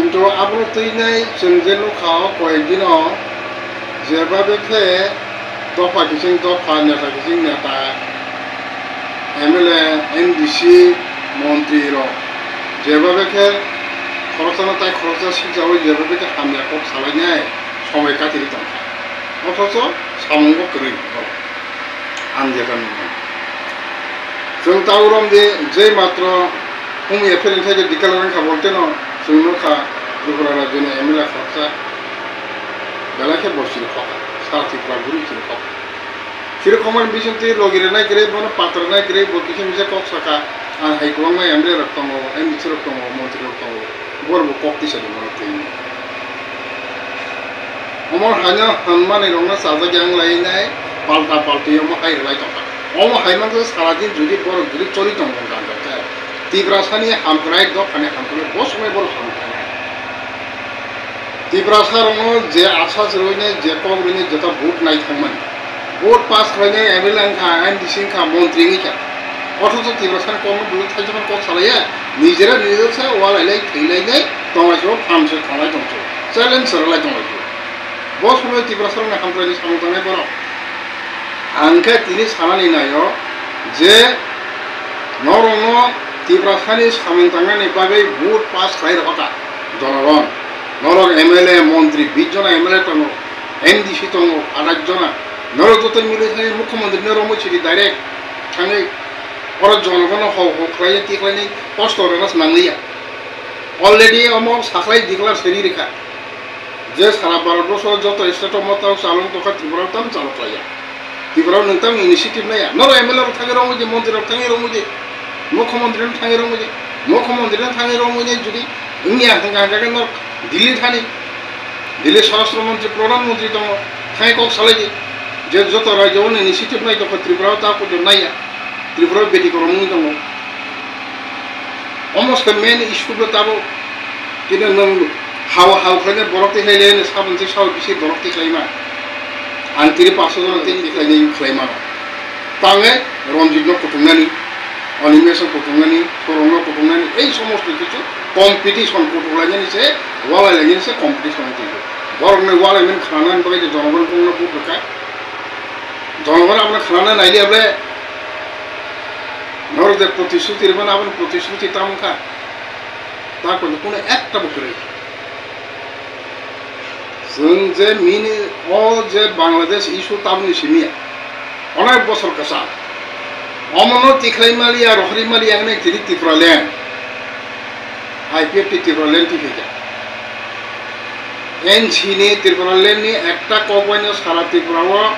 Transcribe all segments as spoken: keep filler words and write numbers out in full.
Kintu abono twinai chwng je nukha o koyek dino, jebabe khe dopha kiching dopha, neta kiching neta, M L A, M D C, montri rok jebabe khe khoroksano tai khoroksa sikjaui jebabe khe hamya kok salainai somoi katirwi tongkha. Othocho samungo kwrwi borok. Ang jeta nukha. Chwng ta urom di jei matro hum ya pheling thai je dikal rang kha bolte no chwng nukha Tripura rajyoni M L A khoroksa belai khe bo chiri khokha, sara Tripura buri chiri khokha. Chiri khokmani bisingtwi logi rwnai kwrwi, bono patra rwnai kwrwi, bo kisa misa kok saka, ang hai kwbangma M L A rok tongo, M D C rok tongo, montri rok tongo, borok bo kok tisa di mano twi. Omo haino hwnmani rokno chajak yang lai nai palta palti omo hai rwlai tongkha. Omo hai mankhe sara din jodi borok jodi choli tongmung ganjak khe Tiprasani hamkrai dophani hamkrai bo somoi borok hamkrai nai. Tiprasa rokno je asa rwinai je kok rwinai jeta vote nai thangmani. Vote pass khlainai M L A wngkha, M D C wngkha, montri wngkha. Othocho Tiprasani kokno bwlwi thaisokma kok salaiya, nijera nijera se walailai thwilainai tonglaisio, phamse thanglai tongso, challenge se rwlai tonglaisio. Bo somoi Tiprasa rokni hamkraini samung tangnai borok. Ang khe tini sanani naio je norokno Tiprasani samung tangnani bagwi vote pass khlai rwkha jonogon. Norok M L A, montri, bish jona M L A tongo, M D C tongo, athais jona. Norok joto milwi thangwi mukhyamantri no romwi sidi direct thangwi oro jonogono hok hok khlaiwi tikhlainai kosto rwna se nangliya. Already omo sakhlai declare seri rikha. Je sara Bharat borso joto state o motang chalok tongkha, Tripura o tam chalok khlaiya. Tripura o nwng tam initiative naiya. Norok M L A rok thangwi romwi di, montri rok thangwi romwi di, mukhyamantri no thangwi romwi di. Mukhyamantri no thangwi romwi nai jodi wngya hwnkha hwnkha khe norok Delhi thani. Delhi Swarashtra Mantri, Pradhan Mantri tongo. Thangwi kok salai di. Je joto rajyo o initiative nai tongkha, Tripura o ta poito naiya. Tripura o beti korom wngwi tongo. Omo se main issue bo tabuk. Tini nwng hao hao khlainai borok tikhlai le, sabon se sao bisi borok tikhlai ma. Ang tini paso jona tini tikhlai nai khlai mano. Tangwi Ranjit no kutung nani, Animesh no kutung nani, Sorong no kutung nani, ei somosto kichu competition kutung lainani se, walai lainani se competition twi. Borok ni walai mani khana nani bagwi je jonogon kong no buk rwkha. Jonogon abono khana nai liya ble. Norok je protisruti rwmani, aboni protisruti tamo wngkha? Ta kono, kono ekta bo kwrwi. Chwng je mini, o je Bangladesh issue tamoni simi ya. Onek bosor kwcham. Omono tikhlai maliya, rohorwi maliya wngnai tini Tipraland. I P F T Tipraland tikhlaijak. N C ni Tipraland ni ekta kokbai no sara Tripura o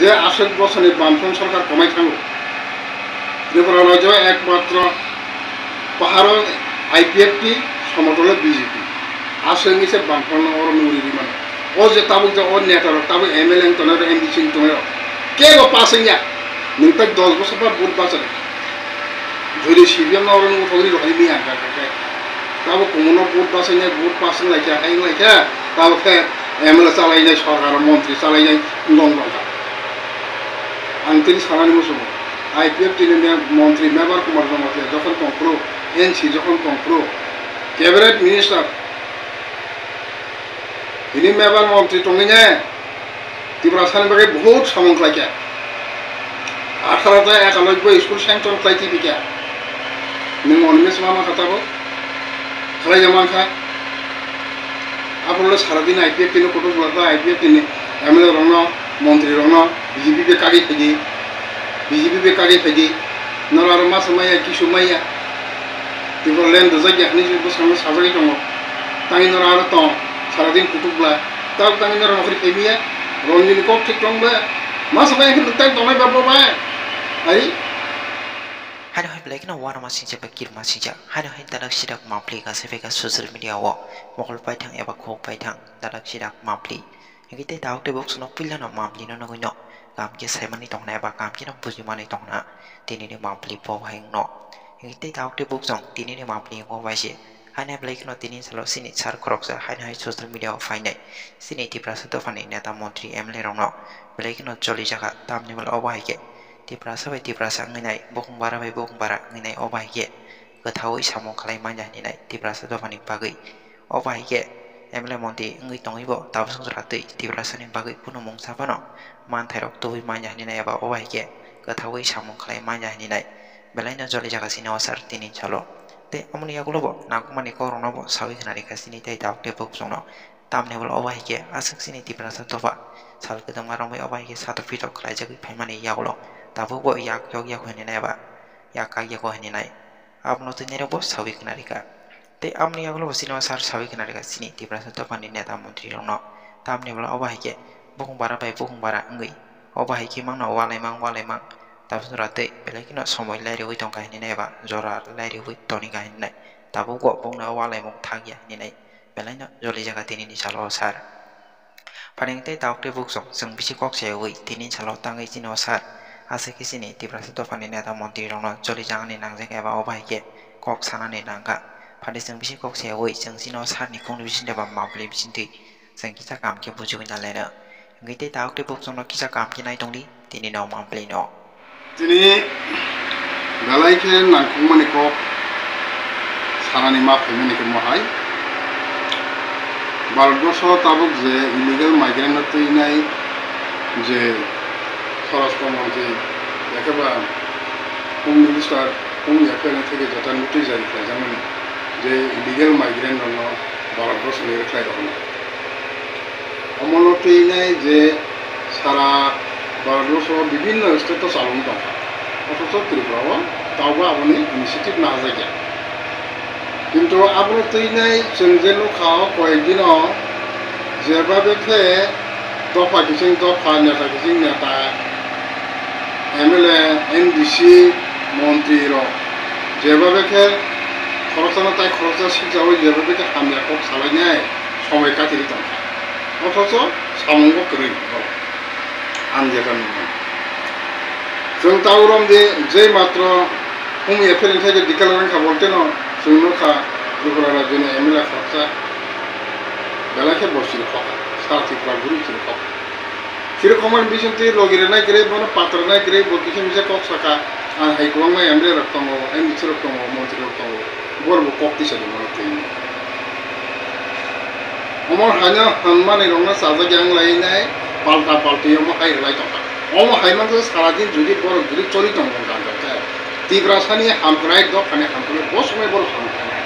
je aswk bosor ni Bamfront sorkar komai thango. Tripura rajyo ekmatro paharo I P F T, somotolo B J P. Aswk wngwi se Bamfront no oro nugwi rwi mano. O je tabuk je o neta rok tabuk M L A wng tongnai rok, M D C wng tongnai rok kebo pass wngya. Nwng tai dos bosor ba vote bachari. Jodi C P M no oro nugwi thogri rohorwi maya hwnkha khe. Tabuk kumono vote bachainai, vote pass wnglaikha, hai wnglaikha, tabuk khe M L A chalainai, sorkar o montri chalainai wngwi tongkha. Ang tini sanani muchungo, I P F T ni me-, montri Mebar Kumar Jamatia jokhon tongphuru, N C jokhon tongphuru, cabinet minister, tini Mebar montri tongwine, Tiprasani bagwi bohut samung khlaikha. Atharo ta ekanoboi school sanction khlai tibikha. Nwng Animesh ma mankha tabuk? Khlai ya mankha? Aphuru le sara din I P F T ni kotor bwla ta I P F T ni M L A rokno, montri rokno B J P bai kagwi phaidi, B J P bai kagwi phaidi. Norok aro masa maya, kisu maya. Tipraland rwjak ya hinwi bwskango sajagwi tongo. Tangwi norok aro tong, sara din kutuk bwla. Tabuk tangwi norok nokri phaimiya, Ranjini kok thik tong ba. Masa maya khe nwng tang tongnai ba bo ba. Ai. Haino hai belai kheno uanama singjak bai kirima singjak. Haino hai tadak sidak mapli ka se phaikha social media o. Mokol paithang eba khuk paithang tadak sidak mapli. Hingke tei tabuk tei bok sono puilano mapli no nugui no. Kam khe saimani tongna eba kam khe no bujimani tongna. Tini ni mapli bo hai wngno. Hingke tei tabuk tei bok jong tini ni mapli wngmo bai se. Haino belai kheno tini salo sini sar khoroksa haino hai social media o phainai. Sini Tiprasa dophani neta montri M L A rokno. Belai kheno choli jakha tamni molo obo hai khe. Tiprasa bai Tiprasa wngwi nai, bukung bara bai bukung bara wngwi nai, obo hai khe kwthaui samung khlai manya hinwi nai Tiprasa dophani bagwi. Obo hai khe M L A montri wngwi tongwibo tabuk chwng jora twi Tiprasani bagwi kunu mungsa phano manthairok tubui manya hinwi nai eba obo hai khe kwthaui samung khlai manya hinwi nai belaino jolijak chini o sar tini salo. Tei amoni yagulo bo nangkukmani kokrokno bo saui khna rikha chini tei tabuk tei bwkhwsongno. Tamni ulo obo hai khe aswk chini Tiprasa dopha sal kwdwkma romwi obo hai khe satok pitok khlaijagwi phaimani yagulo tabukbo yak yok yak hinwi nai eba yak kak yago hinwi nai. Abono twi nairokbo saui khna rikha. Tei amoni yagulo bo chini o sar saui khna rikha chini Tiprasa dophani neta montri rokno. Tamni ulo obo hai khe bukhung bara bai bukhung bara wngwi obo hai khe mangno walaimang walaimang tabuk jora tei belai kheno somoi lairigwi tongkha hinwi nai eba jora lairigwi tongkha hinwi nai. Tabukbo bongno walaimung thakya hinwi nai. Belaino jolijak tini ni salo o sar. Phaning tei tabuk tei bwkhwsong chwng bisi kok saiwi tini salo tangwi chini o sar. Aswk khe chini Tiprasa dophani neta montri rokno jolijagani nangjak eba obo hai khe kok sanani nangkha. Phaning chwng bisi kok saiwi chwng chini o sarni khungni bisingtwi ba mapli bisingtwi chwng kisa kaham khe bujigwi nalaino. Wngwi tei tabuk tei bwkhwsongno kisa kaham khe nai tongdi. Tini no mapli no. Tini belai khe nangkukmani kok sanani ma phaimani khe mohai. Bharatborsho tabuk je illegal migrant no twinai je Swarashtra Montri, ekhe ba Home Minister, Home Affairs ni theke jeta notice jari khlaijakmani je illegal migrant rokno Bharatborsho ni rwkhlai rokno. Omono twinai je sara Bharatborsho bibhinno state o chalwng tongkha, othocho Tripura o tabukbo aboni initiative najakya. Kintu abono twinai chwng je nukha o koyek dino jebabe khe dopha kiching dopha, neta kiching neta, M L A, M D C, montri rok jebabe khe khoroksano tai khoroksa sikjaui jebabe khe hamya kok salainai somoi katirwi tongkha. Othocho samungo kwrwi borok. Ang jeta nukha. Chwng ta urom di jei matro Home Affairs ni theke declare wngkha, bo teno chwng nukha Tripura rajyoni M L A khoroksa belai khe bo chirikhokha, sara Tripura guri chirikhokha. Chirikhokmani bisingtwi logi rwnai kwrwi, bono patra rwnai kwrwi, bo kisa misa kok saka, ang hai kwbangma M L A rok tongo, M D C rok tongo, montri rok tongo. Borok bo kok tisa di mano twi. Omo haino hwnmani rokno chajak yang lai nai palta palti omo hai rwlai tongkha. Omo hai mankhe sara din jodi borok jodi choli tongmung kanjak khe Tiprasani hamkrai dophani hamkrai bo somoi borok hamkrai nai.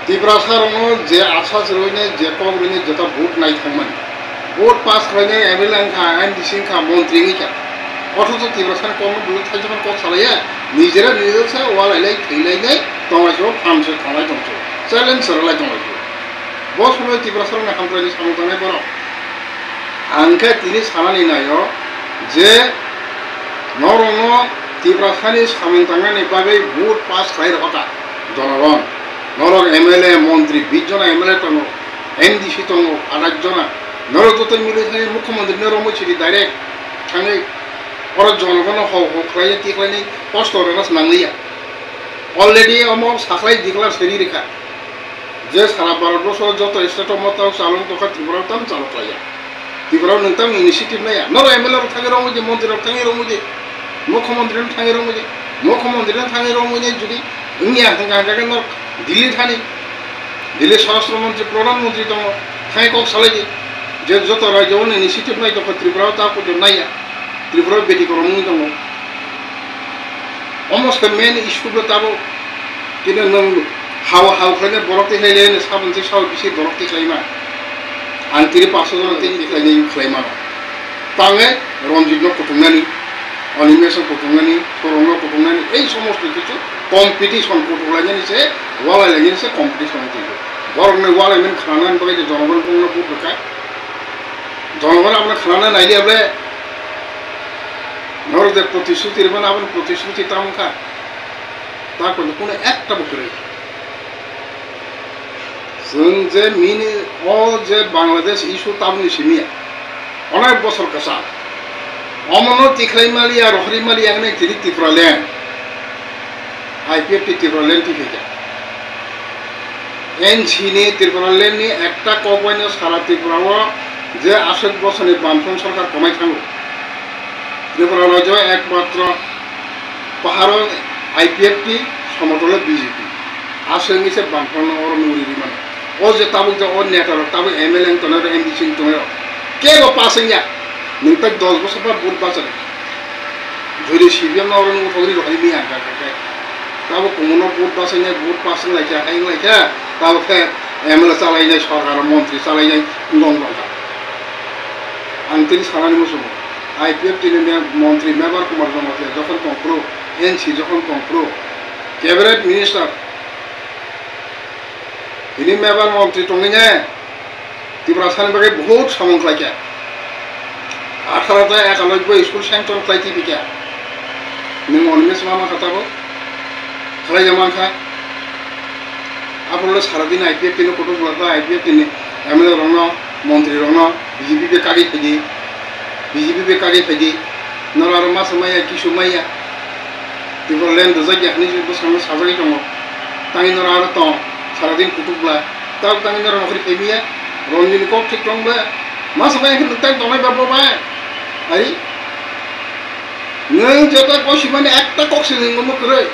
Tiprasa rokno je asa se rwinai je kok rwinai jeta vote nai thangmani. Vote pass khlainai M L A wngkha, M D C wngkha, montri wngkha. Othocho Tiprasani kokno bwlwi thaisano kok salaiya, nijera nijera se walailai thwilainai tonglaisio, phamse thanglai tongso, challenge se rwlai tonglaisio. Bo somoi Tiprasarokni hamkraini samung tangnai borok. Ang khe tini sanani naio je norokno Tiprasani samung tangnani bagwi vote pass khlai rwkha ta jonogon. Norok M L A, montri, bish jona M L A tongo, M D C tongo, athais jona. Norok joto mili thangwi mukhyamantri no romwi sidi direct thangwi oro jonogono hok hok khlaiwi tikhlainai kosto rwna se nangliya. Already omo sakhlai declare seri rikha je sara Bharatborsho joto state o moto chalok tongkha, Tripura o tamo chalok khlaiya. Tripura o nwng tamo initiative naiya. Norok M L A rok thangwi romwi di, montri rok thangwi romwi di, mukhyamantri no thangwi romwi di. Mukhyamantri no thangwi romwi di jodi wngya hwnkha hwnkha khe norok Delhi thani, Delhi Swarashtra Montri, Pradhan Montri tongo, thangwi kok salai di je joto rajyo o initiative nai tongkha, Tripura o ta kutu naiya, Tripura o beti korom wngwi tongo. Omo se main issue bo tabuk. Tini nwng hao hao khlainai borok tikhlai le, saboni twi sao bisi borok tikhlaima. Ang tini paso jona tini tikhlainai khlaima. Tangwi Ranjit no kutungnani, Animesh no kutungnani, Sorong no kutungnani, ei somosto kichu competition kutung lainani se, walai lainani se competition twibo. Borok ni walai mani khanani bagwi je jonogon bongno vote rwkha. Jonogon abono khanana nailiya ble. Norok je protishruti rwmani, aboni protishruti tamo wngkha? Ta kunu, kunu ekta bo kwrwi. Chwng je mini o je Bangladesh issue tamoni simi ya. Onek bosor kwcham. Omono tikhlai maliya, rohorwi maliya wngwi tini Tipraland. I P F T Tipraland twi phaikha. N C ni Tipraland ni ekta kokbaino sara Tripura o je aswk bosorni Bamfront sorkar kwmai thango. Tripura rajyo ekmatro paharo I P F T, somotolo B J P. Aswk ni se Bamfront no oro nuri rima. O je tabuk je o neta rok, tabuk M L A wng tongnai rok, M D C wng tongnai rok, kebo pass wngya. Nwng tai dos bosor ba vote bachari. Jodi C P M no oro nwng thogri rohorwi maya hwnkha khe, tabuk kumono vote bachai nai, vote pass wng lai kha, hai wng lai kha, tabuk khe M L A chalai nai, sorkar o montri chalai nai wng wng tong kha. Ang tini sanani muchungo, I P F T ni me-, montri Mebar Kumar Jamatia jokhon tong phuru, N C jokhon tong phuru, cabinet minister, tini Mebar montri tongwi ne, Tiprasani bagwi bahut samung khlai kha. Atharo ta ekanoboi school sanction khlai twi kha. Nwng Animesh ma mankha tabuk. Khlai ya mankha. Aphuru le sara din I P F T ni kotor bwla ta I P F T ni M L A rokno, montri rokno B J P bai kagwi phaidi. B J P bai kagwi phaidi. Noro aro masa maya, kisu maya. Tipraland rwjak ya hinwi bwskango sajagwi tongo. Tangwi noro aro tong. Sara din kutuk bwla. Tabuk tangwi norok nokri phaimiya, Ranjini kok thik tong ba, ma sabai hwn tang tongnai ba bo bai. Ai, nwng jeta kosimani ekta kok se nwng omo kwrwi,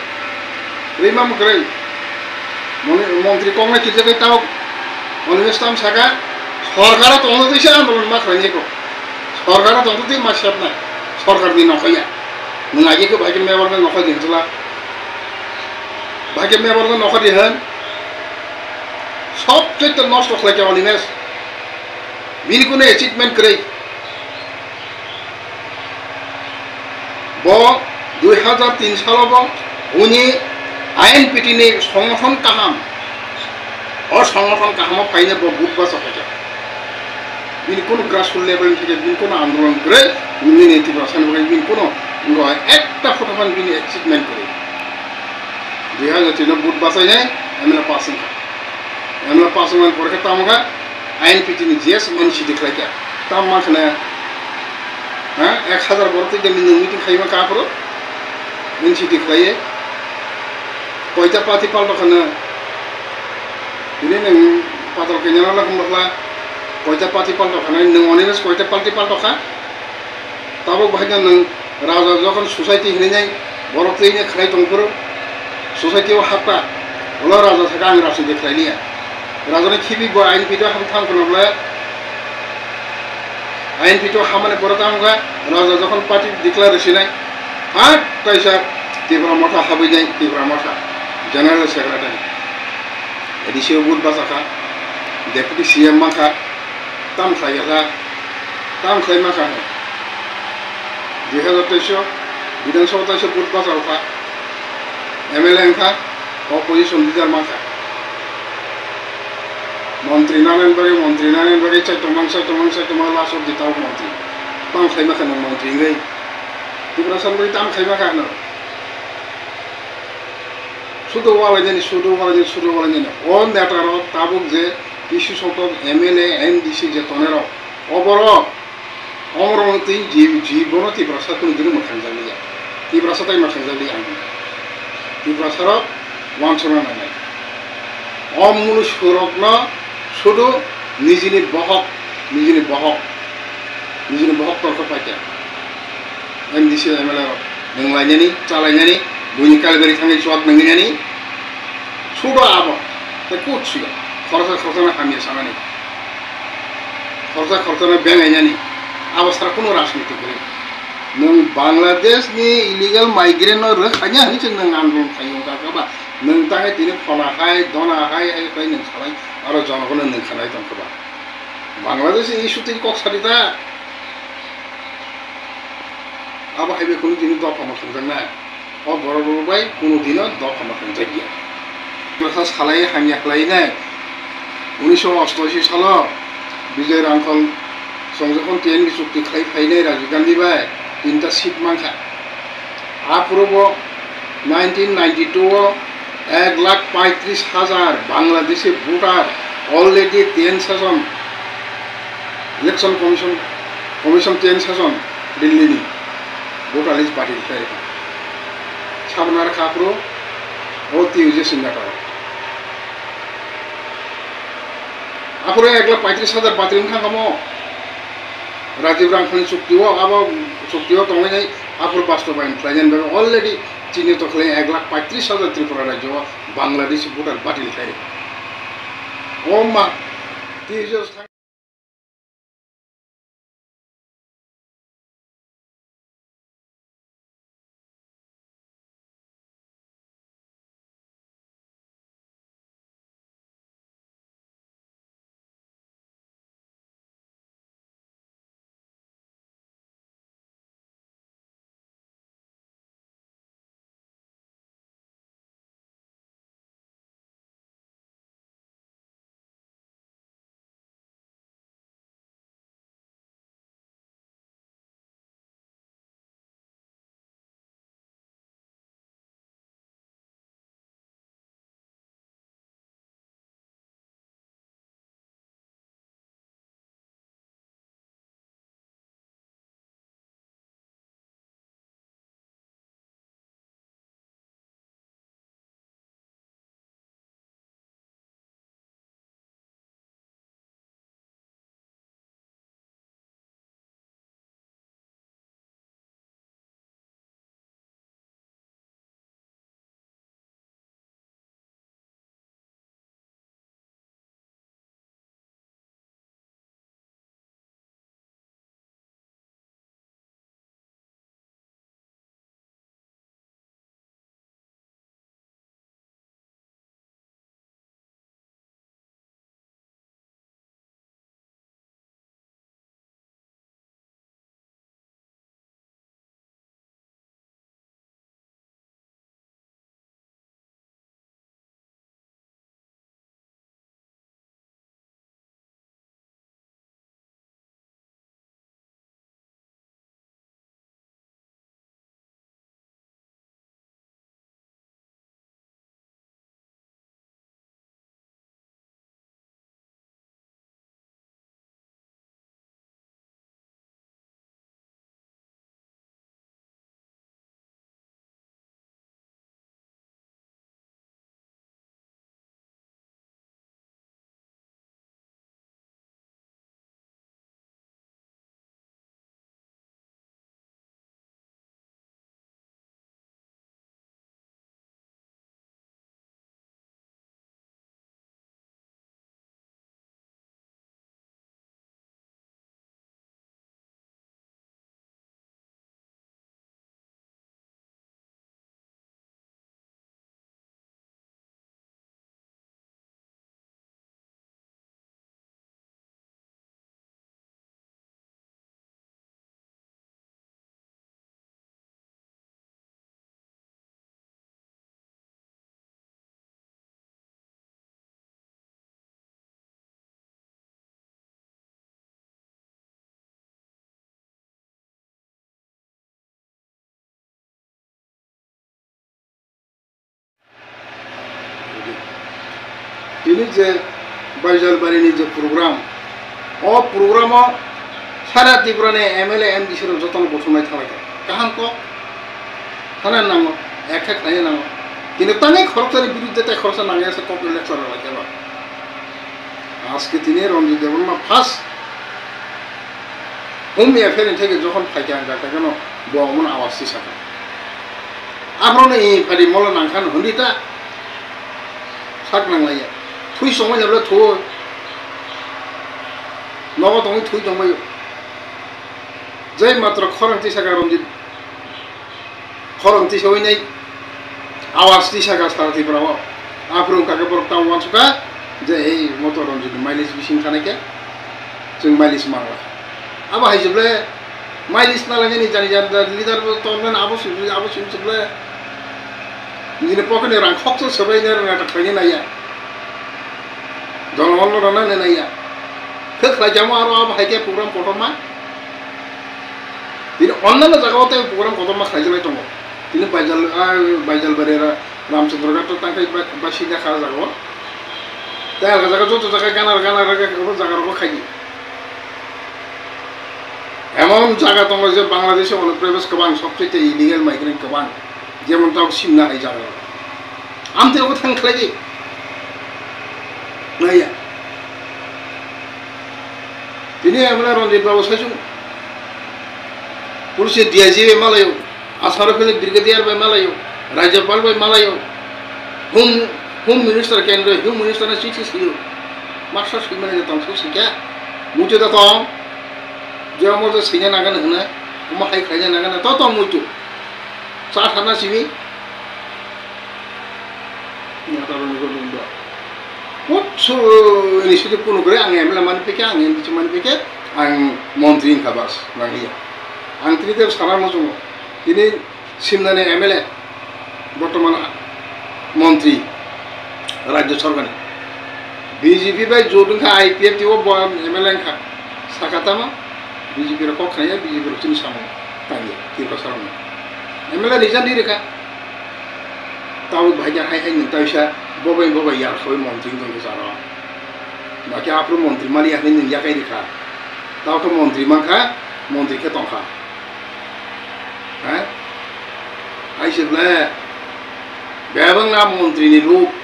rima mo kwrwi. Moni-, montri koknai kirjagwi tabuk Animesh tam saka, sorkaro tongna twi se andolon ma khlainai kok. Sorkaro tongna twi ma sepnai, sorkarni nokhoya. Nwng agi khe bai khe mebar nokho din chwla. Bai khe mebar nokho di hwn. Sob chaitor nosto khlai kha Animesh. Bini kuno achievement kwrwi. Bo dui hajar tin salo bo buni I N P T ni songothon kaham. O songothon kahamo phaina bo vote bachai kha. Bini kuno grassroots level ni theke bini kuno andolon kwrwi, bini Tiprasani bagwi bini kuno ekta photo phan bini achievement kwrwi. Dui hajar tin o vote bachai nai M L A pass wngkha. M L A pass wngmani pore khe tamo kha I N P T ni G S N C D khlai kha. Tam man khna, ha, ek hazar borok twi tei nwng meeting khaima kha aphuru N C D khlaiwi. Koita party palto khna, bini nwng patal kanya nala hwnba khla, koita party palto khna, nwng Animesh koita party palto kha. Tabuk bahai no nwng raja jokhon society hinwi nai borok twi nai khlai tong phuru, society o hakta, ulo raja thaka ang rajniti khlai liya. Raja ni khibi bo I N P T o ham thang khwna bwle, I N P T o hamani borok tamo kha, raja jokhon party declare rwsinai, hak kaisa Tipra Motha habwi nai, Tipra Motha General Secretary, A D C o vote bachakha, Deputy C M mankha, tam khlai kha. Tam khlai ma kha hwn. Dui hazar teis o Bidhan Sabha taisa vote bachao kha. M L A wng kha, opposition leader ma kha. Montri nanani bagwi, montri nanani bagwi chai tongmang, chai tongmang, chai tongmang, last o di tao montri. Tam khlai ma kha nwng montri wngwi. Tiprasa bagwi tam khlai ma kha hwno. Sudo walainani, sudo walainani, sudo walainani. O neta rok tabuk je T C Sotok, M L A, M D C je tongnai rok, oborok, omorokno twi ji-, jibono Tiprasa kunu dino mwthangjakliya. Tiprasa tai mwthangjakliya ang. Tiprasa rok wansukna nangnai. O mulusurokno sudu nijini bohok, nijini bohok, nijini bohok torkhe paikha. M D C M L A rok nwng lainani, chalainani, buini kalbari thangwi chuak nangwi nani, sudo abo, tei kut suya, khoroksa khoroksano hamya sanani, khoroksa khoroksano bengainani, abo sara kunu rajniti kwrwi. Nwng Bangladesh ni illegal migrant no rwkhaina hinwi se nwng andolon khaio wngkha khe ba, nwng tangwi tini phona hai, dona hai, hai khlai nwng salai, aro jonogono nwng khanai tongkha ba. Bangladesh ni issue twi kok sadi ta. Abo hai bai kunu dino dopha mwthangjaknai. O borok rok bai kunu dino dopha mwthangjakya. Bwsa salai hamya khlainai. Unisho ostashi salo Bijoy Rangkhol chwng jokhon T N B chukti khlai phainai Rajiv Gandhi bai tinta seat mankha. Aphuru bo nineteen ninety-two o ek lakh paitris hajar Bangladeshi voter already ten session Election Commission, Commission ten session Delhi ni voter list batil khlai rwkha. Sabna rwkha aphuru o T U J sinna taro. Aphuru ek lakh paitris hajar batil wngkha kamo. Rajiv Rangkhani chukti o, abo chukti o tongwi nai, aphuru bastobayan khlainani bagwi already chini to khlai ek lakh paitris hajar Tripura rajyo o Bangladeshi voter batil khlai rwkha. O ma, twi je Tini je Baijalbarini je program, o programo sara Tripurani M L A, M D C rok jotono buthumnai thalaikha. Kaham kok thana nango, ekhe khlaiya nango. Kintu tangwi khoroksani biruddhe tei khoroksa nangya se kok lecture rwlaikha ba. Aske tini Ranjit Debbarma first Home Affair ni theke jokhon phaikha ang kha, khe no bo omono awas tisakha. Aphrono i phadi molo nangkha no hwnwi ta sak nanglaiya. Thui chongmani bwle thuo. Nogo tongwi thui chongmani. Jai matro khorang tisakha Ranjit. Khorang tisawi nai awas tisakha sara Tripura o. Aphuru wngkha khe borok tamo uansukha je ei moto Ranjit ni mileage bising khanai khe chwng mileage manglakha. Abo hai se ble mileage nalainani jani jani leader bo tongmani abo simi abo simi se ble nini pocket ni rang khoksa swbai nai rwna ta khlaina naiya. Jonogon no rwna naiya. Khe khlai jamo aro abo hai khe program kotorma. Tini onnano jagao tei program kotorma khlaijaknai tongo. Tini Baijal, ah, Baijalbari ra-, Ramchandra Ghat to tangkhai ba-, basingya kha jagao. Tei alga jaga joto jaga gana gana raga khe jaga rogo khaidi. Emon jaga tongo je Bangladesh-o onuprobes kwbang, sobchai tei illegal migrant kwbang. Jemon tabuk simna hai jaga. Amtwi obo thang khlai di. Naiya. Tini emla Ranjit Babu saichung. Police D I G bai malayo. Asaro phili Brigadier bai malayo. Rajyapal bai malayo. Home, Home Minister, Kendra Home Minister na chithi siyo. Master swimani je tong suk sikya, muitu da tong. Je omo je swina nangani hwnwi, omo hai khlaina nangani to tong muitu. Cha sana simi. Ni ata roni go dum do. Kutsu initiative kunu kore ang M L A mani peke, ang M D C mani peke, ang montri wngkha bas, nangya. Ang tini tei sana muchungo. Tini Simnani M L A, bortoman montri, rajyo sorkarni. B J P bai jot wngkha I P F T o bo M L A wngkha. Saka tamo B J P rok kok khnaiya, B J P rok chini samung tangya, Tiprasa rokno. M L A resign di rikha. Tabuk bahai khe hai hai nwng taisa bobai bobai yar khoi montri wng tongkha jaro. Bakhe aphuru montri maliya hinwi nwng yakhai rikha. Tabuk khe montri mankha, montri khe tongkha. Hai? Hai se ble, bebak na montri ni luk,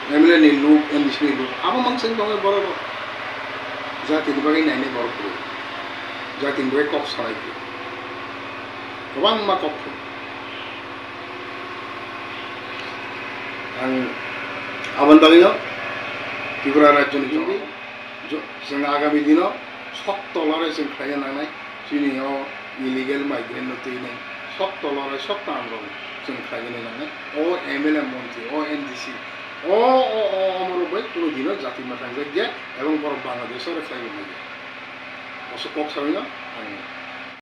M L A ni luk, M D C ni luk, abo mang seng tongo borok rok. Jati ni bagwi nainai borok rok. Jati ni bagwi kok salai rok. Kwbangma kok rok. Ang aboni bagwi no Tripura rajyo ni jogwi jo-, chwng agami dino sokto lorai chwng khlaina nangnai. Chini o illegal migrant no twi nai sokto lorai sokto amrok chwng khlaina nangnai. O M L A montri, o M D C, o, o, o, omorok bai kunu dino jati mwthangjakya ebong borok Bangladesh o rwkhlaiwi manya. Oso kok sarwi no ang